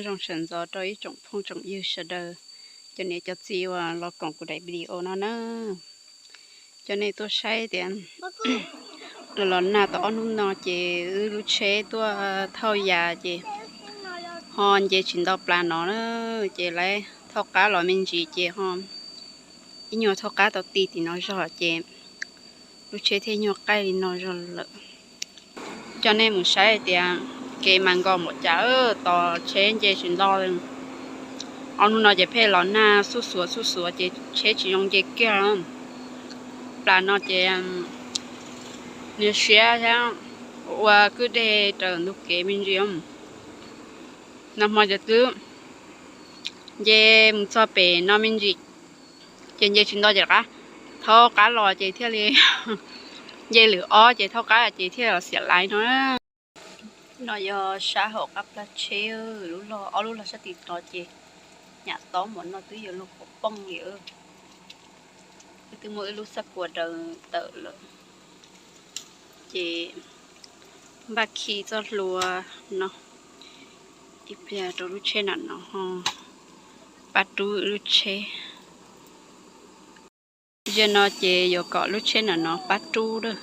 Zoo sawv ntxov rau ib tsoom phooj tsoom ywg sawv daws, cov niam cov txiv uas los koom kuv daim video no na. Cov nej tuaj saib tias los los nag tau ob hnub no ces wb lub tsheb tuaj thauj yas ces ho nce tsis nto plas no na, ces lawv thauj qab los me ntsis ces ho ib nyuag thauj qab tau ti tim no zog ces lub tsheb thiaj nyuag qaij li no zog lawm. Coj nej mus saib tias kev mas nkos npaum cas, tos tsheb nce tsis nto li. Ob hnub no ces pheej los nag xuj xuav xuj xuav ces tsheb tsis zoo nce kiag. Plas no ces nws siab thiab ua kwj deg raws ntug kev me ntsis. Nag hmo ces twb nce mus txog pem no me ntsis ces nce tsis nto ces rov qab thauj qab los ces thiaj li nce lwm ob ces thauj qab ces thiaj los xiam laiv no. No yog sab hauv qab plab tsheb, lub log, ob lub log sab tim no ces nyam tob npaum no twb yuav luag quav pooj li. Wb twb muab wb lub xab kua daws tawm lawm ces npaj khi txoj hlua no ib pliag rau lub tsheb nram no ho pab rub wb lub tsheb. Zaum no ces yuav kom lub tsheb nram no pab rub lawm.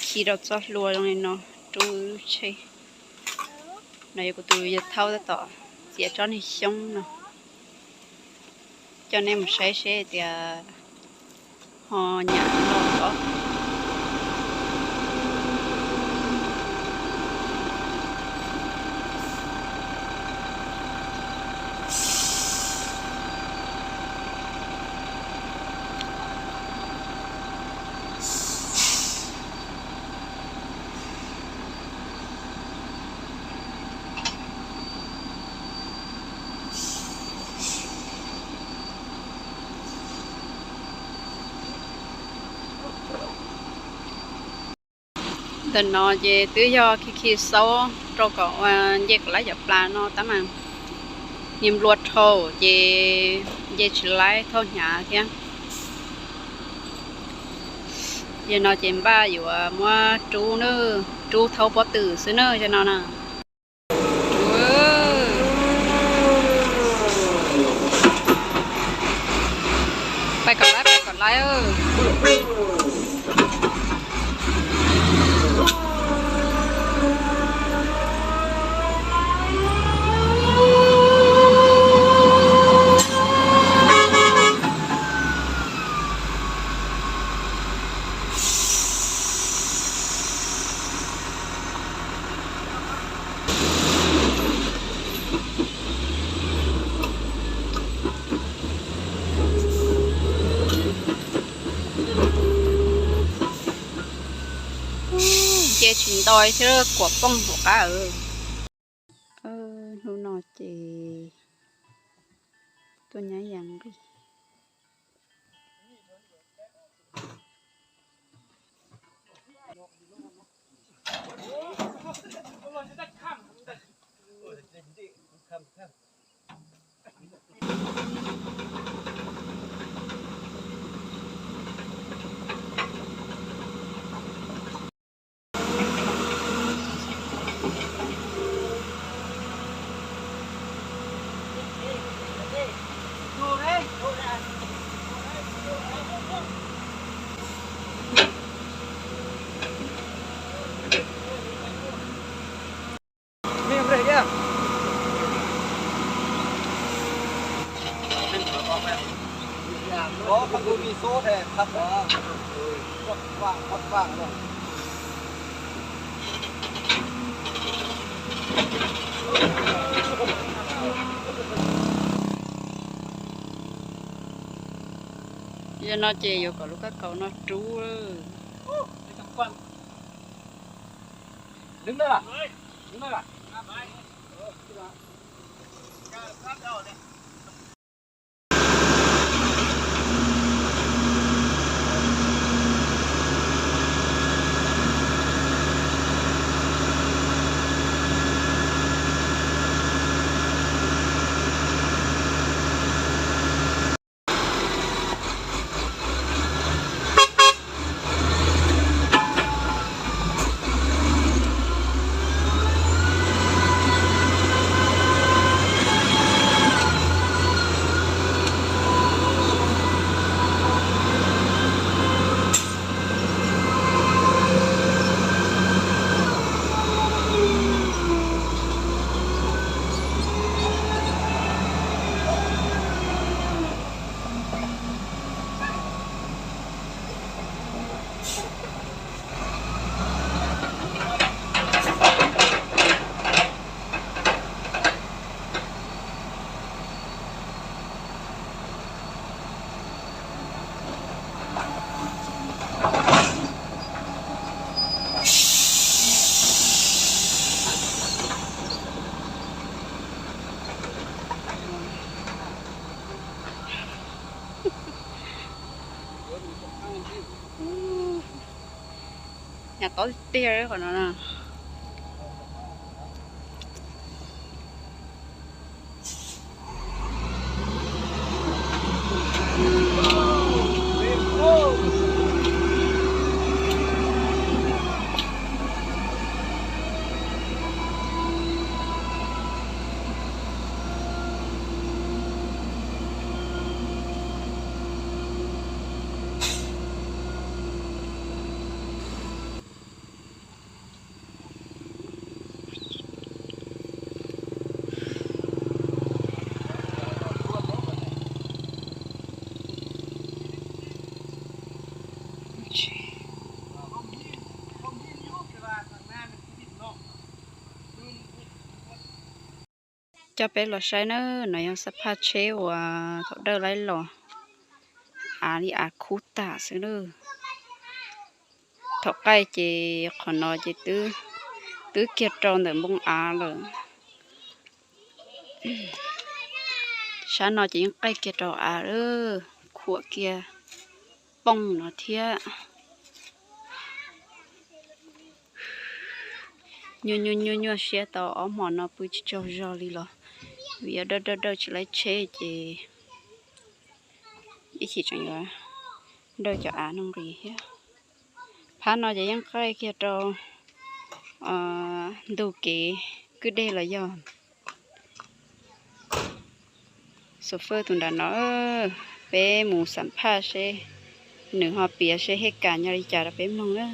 Khi rau txoj hlua zoo li no rub wb lub tsheb. No yog kuv tus yawg thaub tab tom txiav tsob niag xyoob no. Coj nej mus saib seb tias ho nyam no os. Ntawm no ces twb yog khi khi xaub rau kom ua nce kom laib cov plas no tab mas niag nplua dhau ces nce tsis laib thauj hnyav thiab. Yog no ces npaj yuav muab rub na, rub thaub pob tw xwb na yog no na. Pais kom laib, pais kom laib. Nce tsis nto thiab quav pooj hauv qab. Hnub no ces tuaj nyab yas nqis. Yog no ces yuav kom lub kab kaus no rub. Nyam tob tiag tiag qhov no na. Coj peb los saib nawb, no yog xab phaj tsheb uas thaum Dawj laib los, av li av khub tag xwb nawb. Thaum qaij ces qhov no ces twb, twb kiag rau ntawm npoo av lawm. Sab no ces yeej qaij kiag rau av lawm, khuam kiag pooj no thiab. Nyuaj nyuaj nyuaj nyuaj siab tau ob hmo no pw tsis tsaug zog li los vim yog dawj dawj dawj tsis laib tsheb ces ib chim tseem yuav dawj cov av no nqis thiab. Phab no ces yeej qaij kiag rau ntug kev kwj deg los yog. Xus fwj tus nram no, peb mus xam phaj seb nws ho piav seb hej kas nyob li cas rau peb mloog na.